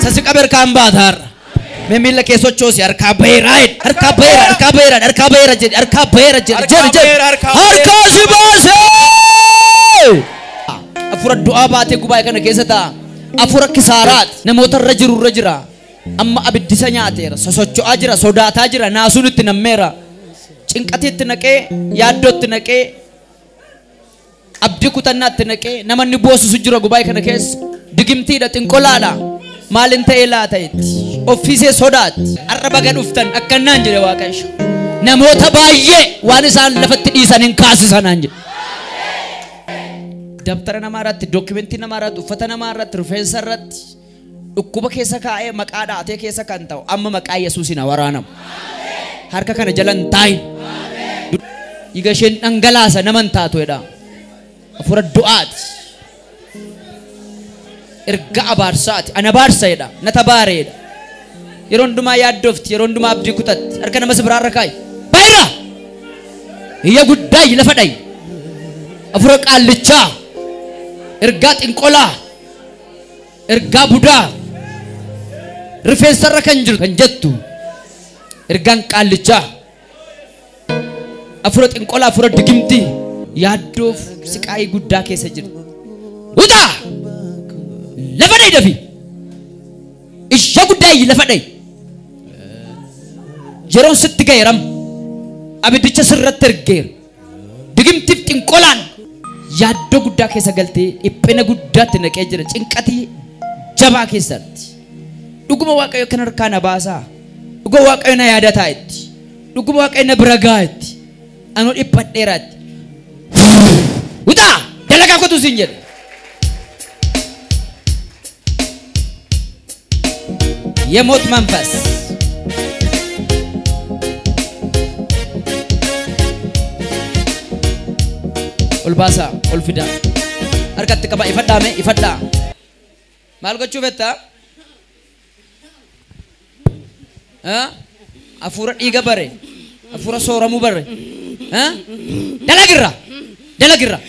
Isa si qabe harkaan baata har'a. Mee miilla kee sochoosi harkaa baheera jedhi. Harkaa baheera, harkaa baheera, harkaa baheera jedhi. Harkaa baheera jedhi. Jedhi jedhi. Harkaa si baasee! Afuura du'aa baatee gubaa'ee kana keessa taa'a. Afuura kisaaraati. Namoota irra jiru irra jira. Amma abiddisa nyaateera. Sosocho'aa jira, sodaataa jira, naasuun itti nammeera. Cinqatiitti naqee, yaaddootti naqee, abdii kutannaatti naqee, namanni boosisu jira gubaa'ee kana keessa. Digimtiidha, xinqolaadha. Maalin ta'ee laata itti? Offiisee sodaatti. Har'a baga dhuftan akkannaan jedhe Waaqayyo. Namoota baay'ee waan isaan lafatti dhiisan hin kaasisanaan jedhe. Dabtara namaa irratti, dookimentii namaa irratti, uffata namaa irratti, rifeensa irratti dhukkuba keessa kaa'ee maqaa dhaatee keessa kan ta'u amma maqaa Yesuusiin waraanamu. Harka kana jala hin taa'in. Dhiiga isheen dhangalaasa nama hin taatu jedha. Hafuura du'aati. Erga abaarsaati. Ana abaarsa jedha. Na tabaare jedha. Yeroo hundumaa yaaddofti, yeroo hundumaa abdii kutatti. Harka nama si biraarra kaa'i. Baay'ira! Iyya guddaa lafa dhayi. Hafuura qaallichaa. Ergaa xinqolaa. Ergaa budaa. Rifeensarra kan jiru kan jettu. Ergaan qaallichaa. Hafuura xinqolaa, hafuura digimtii. Yaaddoof siqaayii guddaa keessa jirti. Utaa! Lafa dhayi dafi. Ishee guddaa iyyi lafa dhayi. Yeroon sitti ga'eeram. Abiddicha sirratti ergeera. Digimtiif xinqolaan yaaddoo guddaa keessa galtee dhiphina guddaatti naqee jira. Cinqatii jabaa keessatti. Dhuguma Waaqayyo kan harkaa na baasaa. Dhuguma Waaqayyo na yaadataa itti. Dhuguma Waaqayyo na bira gahaa itti. Anoo dhiphadheeraatti. Utaa! Dalagaa kotu siin jedhe. የሞት መንፈስ ኦልባሳ ኦልፊዳ harkatti qaba ifadhaame ifadhaa maal gochuu fetta hafuura dhiiga bare hafuura sooramuu bare dalagirra dalagirra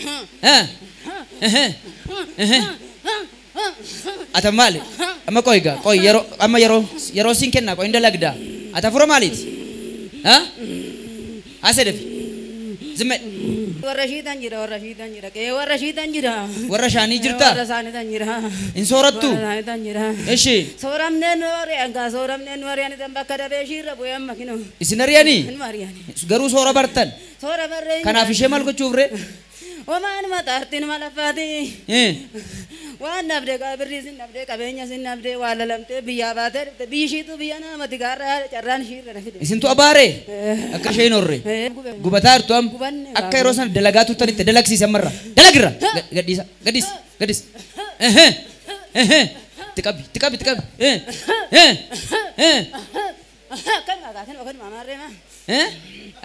ata maali amma qoy gaa qoy yeroo amma yeroo yeroo siin kennaa qoy hin dalagdaa ati hafuura maaliiti asee dafi zimme Warra shiitan jira, warra shiitan jira, qe'ee warra shiitan jira. Warra shaanii jirta? Warra saanitan jira. Hin soorattu? Warra saanitan jira. Ishi. Sooramneen nu ari'an gaa sooramneen nu ari'an isan bakka dhabee ishiirra bu'ee amma kinoo. Isin ari'anii? Nu ari'ani. Garuu soora bartan? Soora barree. Kanaaf ishee maal gochuuf ree? Homaanuma xaartiinuma lafaati. Waan nabdee birrii sin nabdee qabeenya sin nabdee waa lalamtee biyyaa baatee dhufte biyyi ishiitu biyya namati gaarra carraan ishiirra na fide. Isintu abaaree? Akka ishee hin horre? Gubataa jirtu amma? Akka yeroo sana dalagaa turtanitti dalagsiise ammarra. Dalagirra! Gadhiisa gadhiisa gadhiisa. Itti qabi itti qabi itti qabi.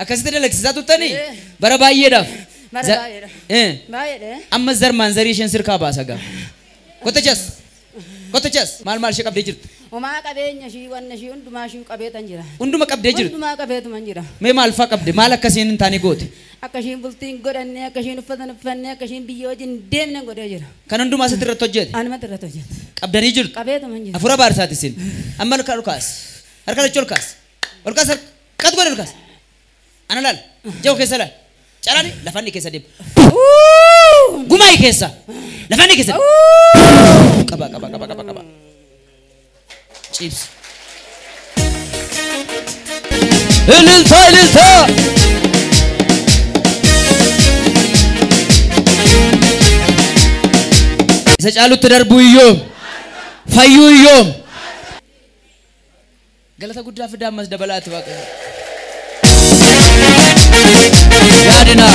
Akkasitti dalagsiisaa turtanii? Bara baay'eedhaaf. Amma zarmaan zarii isheen sirkaa baasa gaa. Kottachas kottachas maal maal ishee qabdee jirti? Homaa qabeenya ishii wanna ishii hundumaa ishii qabeetan jira. Hunduma qabdee jirti? Hundumaa qabeetuman jira. Mee maal faa qabde? Maal akkasiin hin taane goote? Akka ishiin bultiin godhanne, akka ishiin uffata hin uffanne, akka ishiin biyya wajjin deemne godhee jira. Kan hundumaa asitti irratti hojjete? Anumatti irratti hojjete. Qabdanii jirtu? Qabeetuman jira. Hafuura baarsaati isin. Amma ol kaas. Harka lachuu ol kaas. Ol kaas qatu godhe ol kaas. Ana laal. Jahu keessa laal. Caraan lafanni keessa deema. Gumaa'ii keessa. Lafanni keessa deema. Qaba qaba qaba qaba qaba. Ciibsi. Ililta ililta. Isa caalutti darbuu iyyoom. Fayyuu iyyoom. Galata guddaa fidaa ammas dabalaati Waaqayyo. Yaadina.